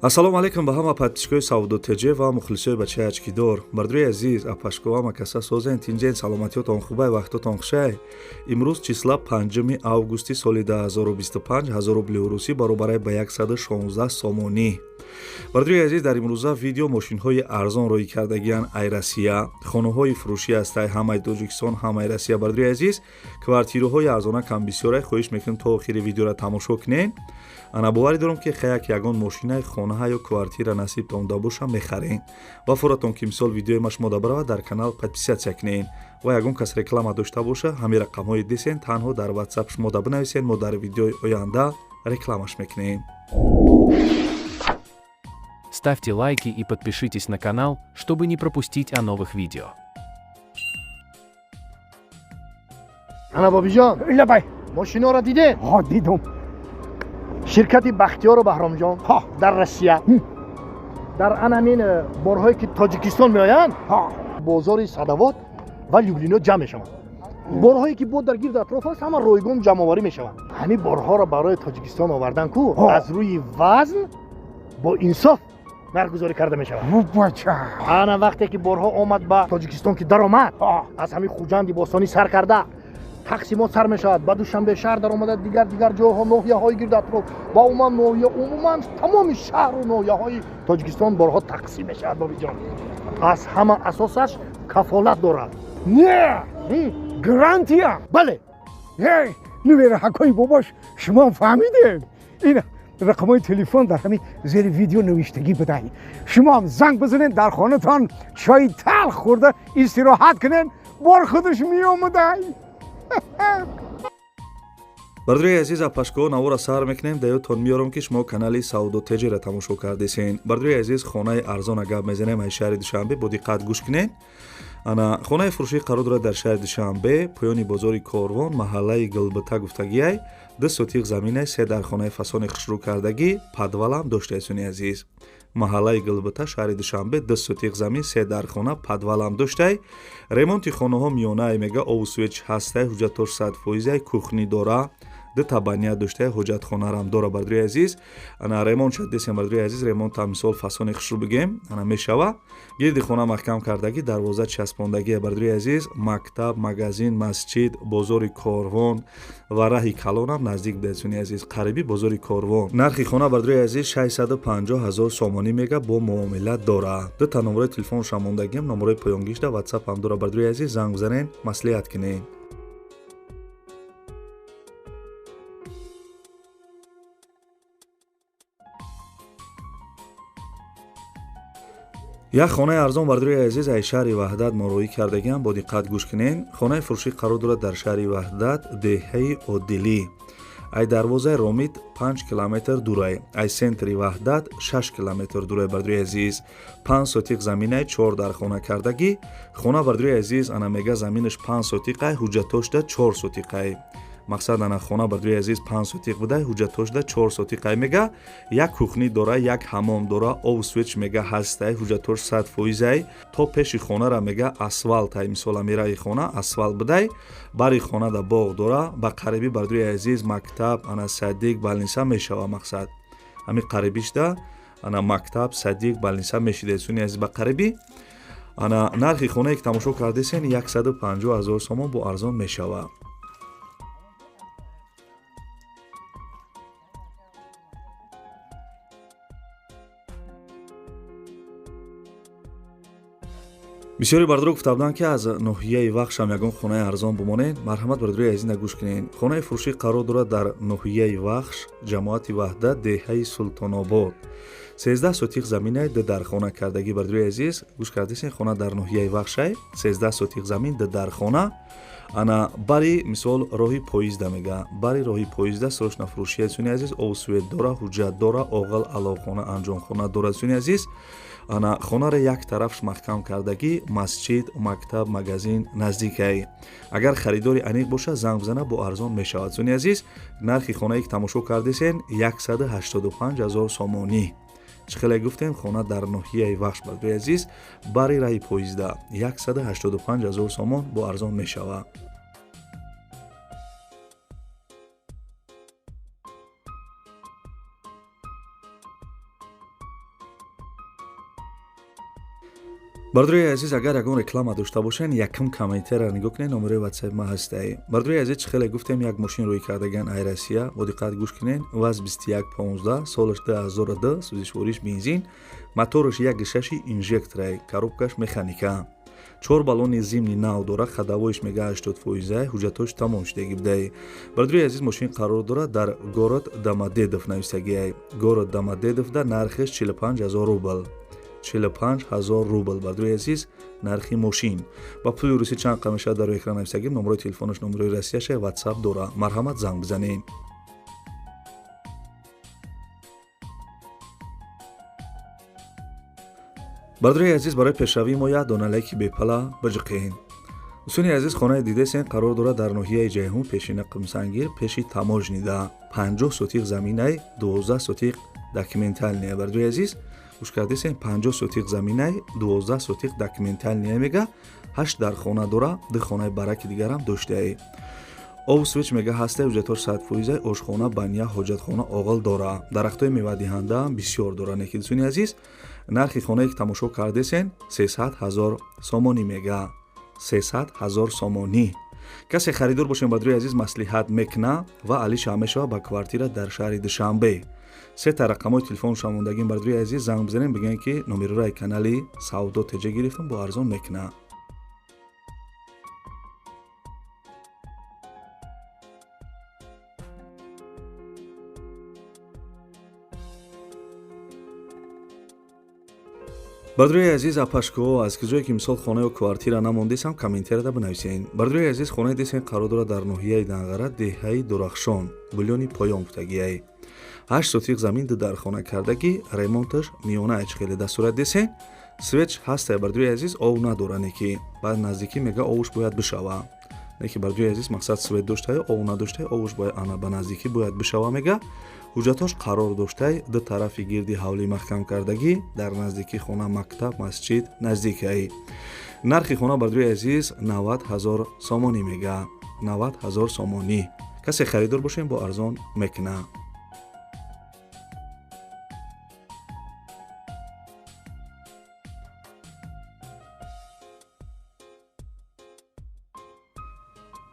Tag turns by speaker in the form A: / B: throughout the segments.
A: Ассалому алайкум ба ҳама подписчикои Савдо ТЖ ва мухлисои бачаи ачкидор. Бардори азиз, апашкова макаса созен, тинҷен, саломатиётон хубай, вақтотон хушай. Имрӯз числа 5 августи соли 2025, 1000 рубли русӣ баробарай ба 116 сомонӣ. Бардори азиз, дар имрӯза видео мошинҳои арзон рӯй кардагиян ай Россия, хонаҳои фурӯшӣ ҳастай ҳамаи Тоҷикистон, ҳамаи Россия. Бардори азиз, квартираҳои арзона кам бисёрай, хоҳиш мекунем то охири видеоро тамошо кунед. Ана боварӣ дорам, ки хаяк ягон мошинаи хонаҳа ё квартира насибтон да боша, мехарен. Ва фуратон ки мисол видеои ма шумо да баравад, дар канал подписаться кунед ва ягон кас реклама дошта боша, ҳамин рақамҳои десен, танҳо дар WhatsApp шумо да бинависен, мо дар видеои оянда рекламаш мекунем.
B: Ставьте лайки и подпишитесь на канал, чтобы не пропустить о новых видео.
C: Ана, Бобиҷон.
D: Лабай.
C: Мошиноро дидед?
D: Ҳо, дидум.
C: Ширкати Бахтиёру Баҳромҷон дар Россия дар ан ҳамин борҳое ки Тоҷикистон меоянд, бозори Садовод ва Люблино ҷамъ мешаванд. Борҳое ки бо дар гирду атроф аст, ҳама ройгон ҷамъоварӣ мешаванд. Ҳамин борҳоро барои Тоҷикистон овардан ку аз рӯи вазн бо инсоф нархгузорӣ карда мешавад.
D: Бача.
C: Ана вақте ки борҳо омад ба Тоҷикистон, ки даромад, аз ҳамин Хуҷанди бостонӣ сар карда тақсимот сар мешавад, ба Душанбе шаҳр даромада, дигар дигар ҷойҳо, ноҳияҳои гирду атроф ва умуман ноҳия, умуман тамоми шаҳру ноҳияҳои Тоҷикистон борҳо тақсим мешавад. Бобиҷон, аз ҳама асосаш кафолат дорад.
D: Не, гарантия.
C: Бале.
D: Нувераҳакои бобош, шумо фаҳмидед, ин рақамҳои телефон дар ҳамин зери видео навиштагӣ будай. Шумоам занг бизанед, дар хонатон чои талх хӯрда истироҳат кунед, бор худаш меомадай.
A: Бардори азиз, апашко, навора сар мекунем. Да ёдтон меорам, ки шумо канали Савдо ТЖра тамошо кардесен. Бардори азиз, хонаи арзона гап мезанем аз шаҳри Душанбе, бо диққат гӯш кунед. Ана хонаи фурӯшӣ қарор дорад дар шаҳри Душанбе, поёни бозори Корвон, маҳаллаи Гулбита гуфтагиай. 2 сотиқ заминай, се дар хонаи фасони хушрӯ кардагӣ, подвалам доштаи. Азиз, маҳаллаи Гулбита, шаҳри Душанбе, 2 сотиқ замин, се дар хона, подвалам доштай. Ремонти хонаҳо миёнаай, мега, обу свет ҳастай, ҳуҷҷатош 100%-ай, кухни дора, ду табания доштаи, ҳоҷатхонарам дора. Бардори азиз, ана ремонт шад десем. Бардори азиз, ремонтам мисол фасони хушрӯ бигем, ана мешава. Гирди хона маҳкам кардагӣ, дарвоза часпондагӣ. Бардори азиз, мактаб, магазин, масҷид, бозори Корвон ва раҳи калонам наздик будасуни азиз, қариби бозори Корвон. Нархи хона, бардори азиз, 650 ҳазор сомонӣ мега, бо муомила дора. Дута номерои телефоншам мондагиам, номерои поёнгишда ватсапам дора. Бардори азиз, занг бизанен, маслиҳат кунед. Як хонаи арзон, бардори азиз, ай шаҳри Ваҳдат мо роҳӣ кардагиам, бо диққат гӯш кунед. Хонаи фурӯшӣ қарор дорад дар шаҳри Ваҳдат, деҳаи Оддилӣ, ай дарвозаи Ромит 5 километр дурай, ай центри Ваҳдат 6 километр дурай. Бардори азиз, 5 сотиқ заминай, чор дар хона кардагӣ. Хона, бардори азиз, ана мега, заминаш 5 сотиқай, ҳуҷҷатошда 4 сотиқай. Мақсад, ана хона, бардори азиз, 5 сотиқ будай, ҳуҷҷатошда 4 сотиқай мега, як кухни дора, як ҳамом дора, обу свет мега ҳастай, ҳуҷҷатош 100%-ай. То пеши хонара мега асфалтай, мисол амираи хона асфалт будай, бари хона да боғ дора. Ба қарибӣ, бардори азиз, мактаб, ана садик, больница мешава. Мақсад, ҳамин қарибишда ана мактаб, садик, больница мешида, суни азиз, ба қарибӣ. Ана нархи хонае ки тамошо кардесен, 150 ҳазор сомон, бо арзон мешава. Бисёри бардоро гуфта буданд, ки аз ноҳияи Вахшам ягон хонаи арзон бимонед. Марҳамат, бардорои азиз, нагӯш кунед. Хонаи фурӯшӣ қарор дорад дар ноҳияи Вахш, ҷамоати Ваҳдат, деҳаи Султонобод, 13 сотиқ заминай, ду дархона кардагӣ. Бардорои азиз, гӯш кардесен, хона дар ноҳияи Вахшай, 13 сотиқ замин, ду дархона. Ана бари мисол роҳи поизда мега, бари роҳи поизда срочно фурӯшия. Суни азиз, обу свет дора, ҳуҷҷат дора, оғил, аловхона, анҷомхона дорад. Суни азиз, ана хонаро як тарафш маҳкам кардагӣ, масҷид, мактаб, магазин наздикай. Агар харидори аниқ бошад, занг бизана, бо арзон мешавад. Суни азиз, нархи хонае ки тамошо кардесен, 185 ҳазор сомонӣ. Чӣ хеле гуфтем, хона дар ноҳияи Вахш, бардои азиз, бари раҳи поизда, 185 ҳазор сомон, бо арзон мешавад. Бардорои азиз, агар ягон реклама дошта бошен, якум комментария нигоҳ кунед, номерои WhatsApp ма ҳастай. Бардорои азиз, чӣ хеле гуфтем, як мошин рӯй кардаган ай Россия, бо диққат гӯш кунед, ВАЗ 2115, солаш 2002, сӯзишвориш бензин, мотораш 1.6 инжекторай, коробкаш механика. 4 баллони зимний нав дора, ходовойш мега 80%, ҳуҷҷатош тамом шудагӣ будай. Бардорои азиз, мошин қарор дорад дар город Домодедов нависагиай. Город Домодедовда нархеш 45 000 рубл. 45 000 рубл, бардорои азиз, нархи мошин. Ба пули русӣ чанд қам мешавад, дар рӯи экран нависагим. Номерои телефонаш номерои Россияша, WhatsApp дора. Марҳамат, занг бизанед. Бардорои азиз, барои пешравии мо як дона лайки бепала биҷиқен. Дӯстони азиз, хонаи дидесен қарор дорад дар ноҳияи Ҷайҳун, пешина Қумсангир, пеши таможнида. 50 сотиқ заминай, 12 сотиқ документальная. Бардорои азиз, гӯш кардесен, 50 сотиқ заминай, 12 сотиқ документальная мега, 8 дар хона дора, 2 хонаи бараки дигарам доштаи. Об свет мега ҳастай, ҳуҷҷатҳош 100%, ошхона, баня, ҳоҷатхона, оғил дора. Дарахтҳои мевадиҳандаам бисёр дора. Неки дӯстони азиз, нархи хонае ки тамошо кардесен 300 000 сомонӣ мега. 300 000 сомонӣ. Касе харидор бошем, бардорои азиз, маслиҳат мекуна ва алиша мешава ба квартира дар шаҳри Душанбе. Се та рақамҳои телефонша мондагим, бардорои азиз, занг бизанем, бигӯем ки номерои канали Савдо ТЖ гирифтам, бо арзон мекуна. Бардорои азиз, апашко, аз куҷое ки мисол хона ё квартира намондесам, комментарияда бинависен. Бардорои азиз, хонаи десен қарор дорад дар ноҳияи Данғара, деҳаи Дурахшон, булёни поён гуфтагиай. 8 сотиқ замин, ду дар хона кардагӣ, ремонташ миёна ач хеле дастурат десен. Свет ҳастай, бардорои азиз, ов надора, неки баъд наздикӣ мега овуш бояд бишава. Неки бардорои азиз, мақсад свет доштай, ов надоштай, овуш бояд ана ба наздикӣ бояд бишава мега. Ҳуҷҷатҳош қарор доштай, ду тарафи гирди ҳавлӣ маҳкам кардагӣ, дар наздикӣ хона мактаб, масҷид наздикай. Нархи хона, бардорои азиз, 90 000 сомонӣ мега. 90 000 сомонӣ. Касе харидор бошем, бо арзон мекуна.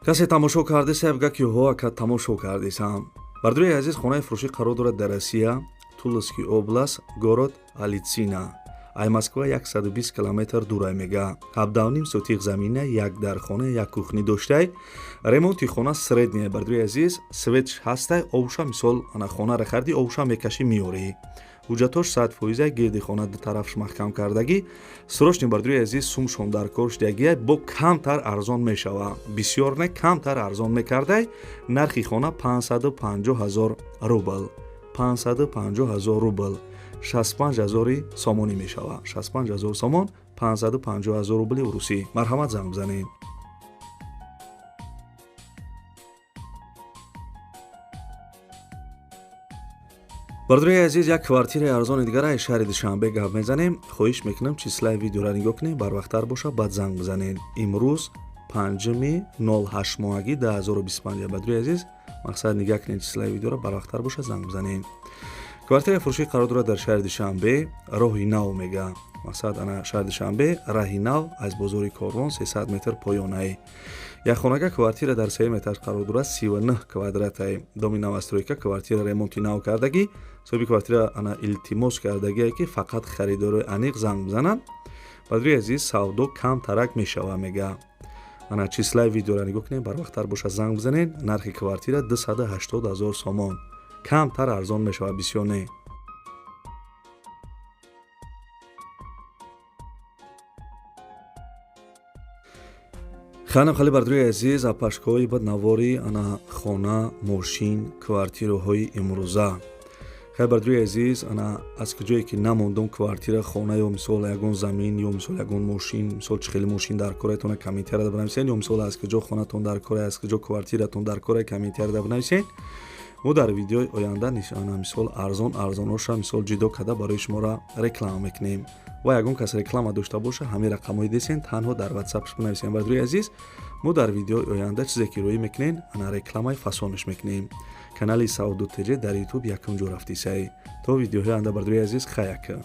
A: Касе тамошо кардесай, бга ки ҳо ака тамошо кардесам. Бардорои азиз, хонаи фурӯшӣ қарор дорад дар Россия, Туловский область, город Алицина. Ай Москва 120 километр дурай мега. 17,5 сотиқ замина, як дархона, як кухни доштай. Ремонти хона средняя, бардорои азиз, свет ҳастай, овша мисол ана хонара харди, овша мекашӣ меёрӣ. Ҳуҷҷатҳош 100%, гирди хона ду тарафш маҳкам кардагӣ. Срочный, бардорои азиз, сумшон дар кор шудагиай, бо камтар арзон мешава. Бисёр не, камтар арзон мекардай. Нархи хона 550 000 рубл. 550 000 рубл. 65 000 сомонӣ мешава. 65 000 сомон, 550 000 рубли урусӣ. Марҳамат, занг бизанед. Бардорои азиз, як квартираи арзони дигар аз шаҳри Душанбе гап мезанем. Хоҳиш мекунам, числаи видеоро нигоҳ кунед, барвақттар боша, баъд занг бизанед. Имрӯз 5-08 моҳаги 2025. Бардорои азиз, мақсад нигоҳ кунед числаи видеоро, барвақттар боша, занг бизанед. Квартираи фурӯшӣ қарор дорад дар шаҳри Душанбе, роҳи нав мега. Мақсад ана шаҳри Душанбе, раҳи нав, аз бозори Корвон 300 метр поёнай. Як хонага квартира дар сеюм этаж қарор дорад, 39 квадратай. Доми новостройка, квартира ремонти нав кардагӣ. Соҳиби квартира ана илтимос кардагие ки фақат харидорои аниқ занг бизананд. Бардорои азиз, савдо камтарак мешава мега. Ана числаи видеоро нигоҳ кунед, барвақттар боша, занг бизанед. Нархи квартира 280 000 сомон. Камтар арзон мешава, бисёр не. Ханам хали, бардорои азиз, апашкои бад навори ана хона, мошин, квартираҳои имрӯза. Хай, бардорои азиз, ана аз куҷое ки намондум квартира, хона ё мисол ягон замин ё мисол ягон мошин, мисол чӣ хеле мошин дар кораетона комментарияда бинависед, ё мисол аз куҷо хонатон дар кора, аз куҷо квартиратон дар кора, комментарияда бинависед. Мо дар видеои оянда ана мисол арзон арзоноша мисол ҷидо карда барои шуморо реклама мекунем. Ва ягон кас реклама дошта боша, ҳамин рақамҳои десен, танҳо дар ватсапш бинависем. Бардорои азиз, мо дар видеои оянда чизе ки рӯӣ мекунем, ана рекламаи фасонаш мекунем. Канали Савдо ТЖ дар Ютуб якум ҷо рафтисай. То видеоҳои оянда, бардорои азиз, хаяка.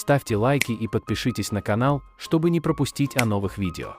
B: Ставьте лайки и подпишитесь на канал, чтобы не пропустить о новых видео.